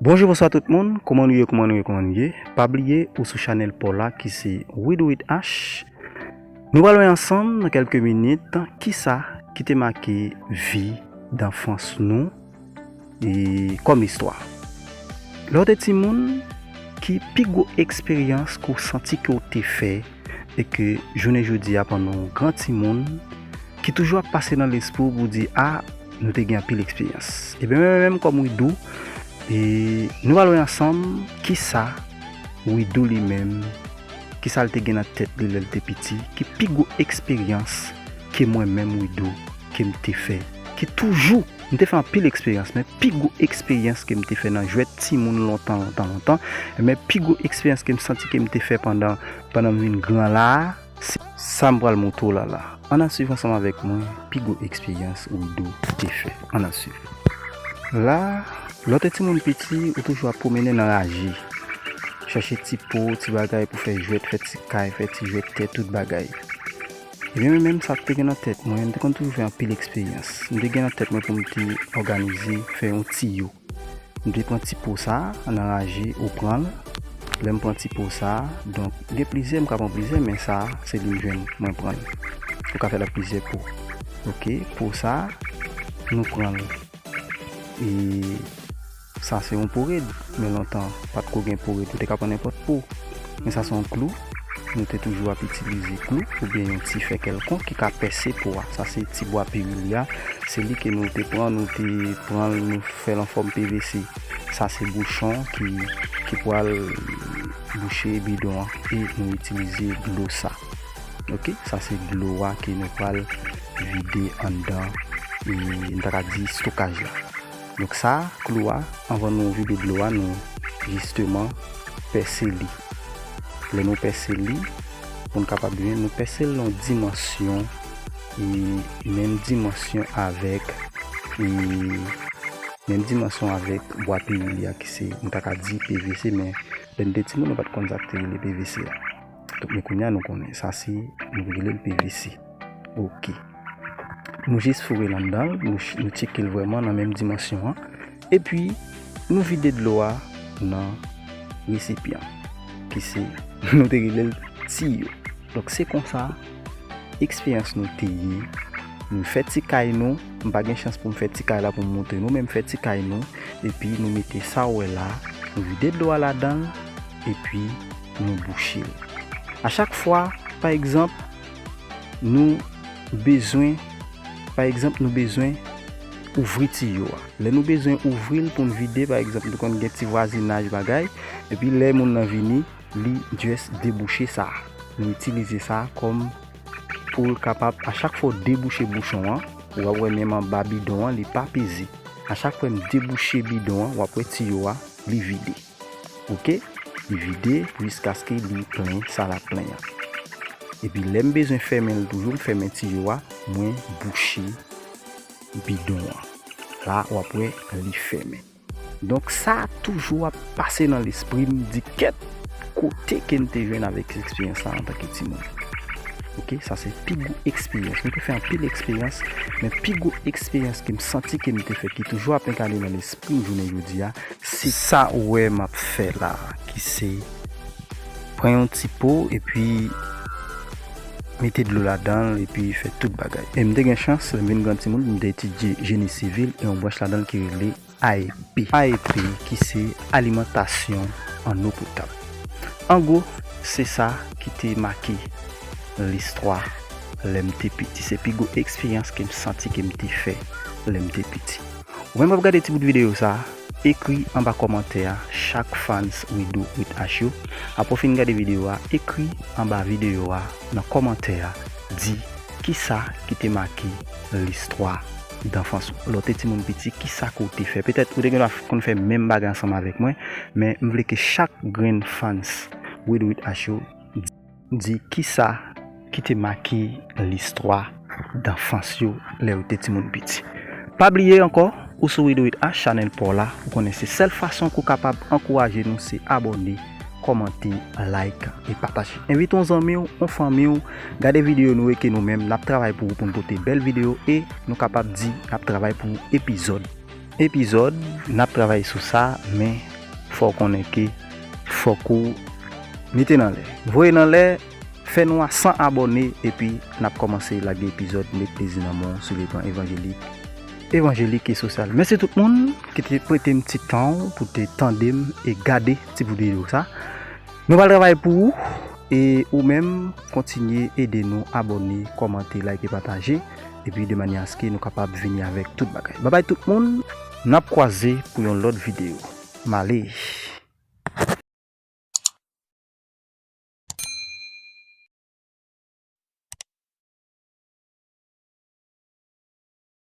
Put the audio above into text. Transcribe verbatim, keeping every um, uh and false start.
Bonjou, bonswa tout moun. Kòman nou ye, kòman nou ye, kòman nou ye? Pa bliye, ou sou chanèl pa w la ki se We Do It H. Nou pral wè ansanm nan kèlke minit kisa ki te make vi danfans nou e kòm istwa. Lè w te timoun, ki pi gwo eksperyans ke w santi ke w te fè e ke jounen jodi a pandan w gran timoun, ki toujou ap pase nan lespri w pou w di, a, nou te gen anpil eksperyans. Ebyen, mwen menm kòm Widou, e nou pral wè ansanm kisa Widou li menm, kisa l te gen nan tèt li lè l te piti, ki pi gwo eksperyans ke mwen menm Widou, ke m te fè, ki toujou, m te fè anpil eksperyans, men pi gwo eksperyans ke m te fè nan jwèt timoun lontan, lontan, lontan, men pi gwo eksperyans ke m santi ke m te fè pandan, pandan m vin gran la a, se sa m pral montre w la la. Ann al swiv ansanm avèk mwen pi gwo eksperyans Widou te fè. Ann al swiv. La, lè w te timoun piti, ou toujou ap pwomennen nan raje. Chèche ti po, ti bagay pou fè jwèt, fè ti kay, fè ti jwèt tè, tout bagay. Ebyen, mwen menm, sa k te gen nan tèt mwen, m te konn toujou fè anpil eksperyans. M te gen nan tèt mwen pou m te òganize, fè yon tiyo. M te pran ti po sa a, nan raje, ou pran l. Lè m pran ti po sa a, donk, gen plizyè, m ka pran plizyè, men sa a, se li m jwenn, mwen pran l. Ou ka fè l ak plizyè po. Oke, po sa a, nou pran l. E sa se yon po red, men lontan, pa t ko gen po red, ou te ka pran nenpòt po. Men sa se yon klou, nou te toujou ap itilize klou, oubyen yon ti fè kèlkonk ki ka pèse po a. Sa se ti bwa pirilya, se li ke nou te pran, nou te pran l, nou fè l an fòm P V C. Sa se bouchon ki, ki pral bouche bidon an, e nou itilize dlo sa. Oke, sa se dlo a ke nou pral vide anndan, e, nou ta ka di estokaj la. Donk sa, klou a, anvan nou vide dlo a, nou jisteman pèse li. Lè nou pèse li, pou n kapab jwenn, nou pèse l nan yon dimansyon, e, menm dimansyon avèk, e, menm dimansyon avèk bwa pirilya ki se, nou ta ka di P V C, men lè n te timoun, nou pa t konn sa k te rele P V C a. Donk, men kounye a nou konnen, sa se, nou rele l P V C. Oke. Nou jis foure l anndan l, nou, ch- nou tcheke l vrèman nan menm dimansyon an. Epi, nou vide dlo a nan resipyan, ki se, nou te rele l tiyo. Donk, se konsa, eksperyans nou te ye. Nou fè ti kay nou, m pa gen chans pou m fè ti kay la pou m montre nou, men m fè ti kay nou, epi nou mete sa w wè la, nou vide dlo a ladan l, epi nou bouche l. A chak fwa, pa egzanp, nou bezwen, pa egzanp, nou bezwen ouvri tiyo a. Lè nou bezwen ouvri l pou n vide, pa egzanp, nou konn gen ti vwazinaj bagay, epi lè moun nan vini, li just debouche sa. Nou itilize sa kòm pou l kapab, a chak fwa w debouche bouchon an, w ap wè menm anba bidon an, li pa peze. A chak fwa m debouche bidon an, w ap wè tiyo a, li vide. Oke? Li vide jiskaske li plen sa l ap plen an. Epi lè m bezwen fèmen l toujou, m fèmen tiyo a, mwen bouche bidon an. La, w ap wè li fèmen. Donk, sa toujou ap pase nan lespri m, di kèt kote ke m te jwenn avèk eksperyans la antanke timoun. Oke, sa se pi gwo eksperyans. Mwen te fè anpil eksperyans, men pi gwo eksperyans ke m santi ke m te fè, ki toujou ap enkane nan lespri m jounen jodi a, se sa ou wè m ap fè la, ki se pran yon ti po epi mete dlo ladan l epi fè tout bagay. E m te gen chans, lè m vin gran timoun, m te etidye jeni sivil e yon branch ladan l ki rele A E P. A E P ki se alimantasyon an eau potable. An gwo, se sa ki te make listwa lè m te piti. Se pi gwo eksperyans ke m santi ke m te fè lè m te piti. Ou menm k ap gade ti bout videyo sa, ekri anba kòmantè a chak fans We Do It H yo. Apre w fin gade videyo a, ekri anba videyo a nan kòmantè a, di kisa ki te make listwa danfans ou. Lè w te timoun piti, kisa ke w te fè? Petèt ou te gen dwa f- konn fè menm bagay ansanm avèk mwen, men m vle ke chak grenn fans We Do It H yo di kisa ki te make listwa danfans yo lè yo te timoun piti. Pa bliye ankò, ou sou We Do It H, chanèl pa w la, ou konnen se sèl fason ke w kapab ankouraje nou, se abòne, kòmante, like e pataje. Envite yon zanmi w, yon fanmi w, gade videyo nou e ke nou menm n ap travay pou ou pou n pote bèl videyo e nou kapab di n ap travay pou epizòd epizòd, n ap travay sou sa, men fò w konnen ke fòk ou mete nan lè. Voye nan lè, fè nou a san abòne, epi n ap kòmanse lage epizòd, met plezi nan men w sou le plan evanjelik, evanjelik e sosyal. Mèsi tout moun ki te prete m ti tan w pou te tande m e gade ti bout videyo sa. Nou pral travay pou ou, e ou menm kontinye ede nou abòne, kòmante, like, pataje, epi de manyè aske nou kapab vini avèk tout bagay. Babay tout moun, n ap kwaze pou yon lòt videyo. M ale.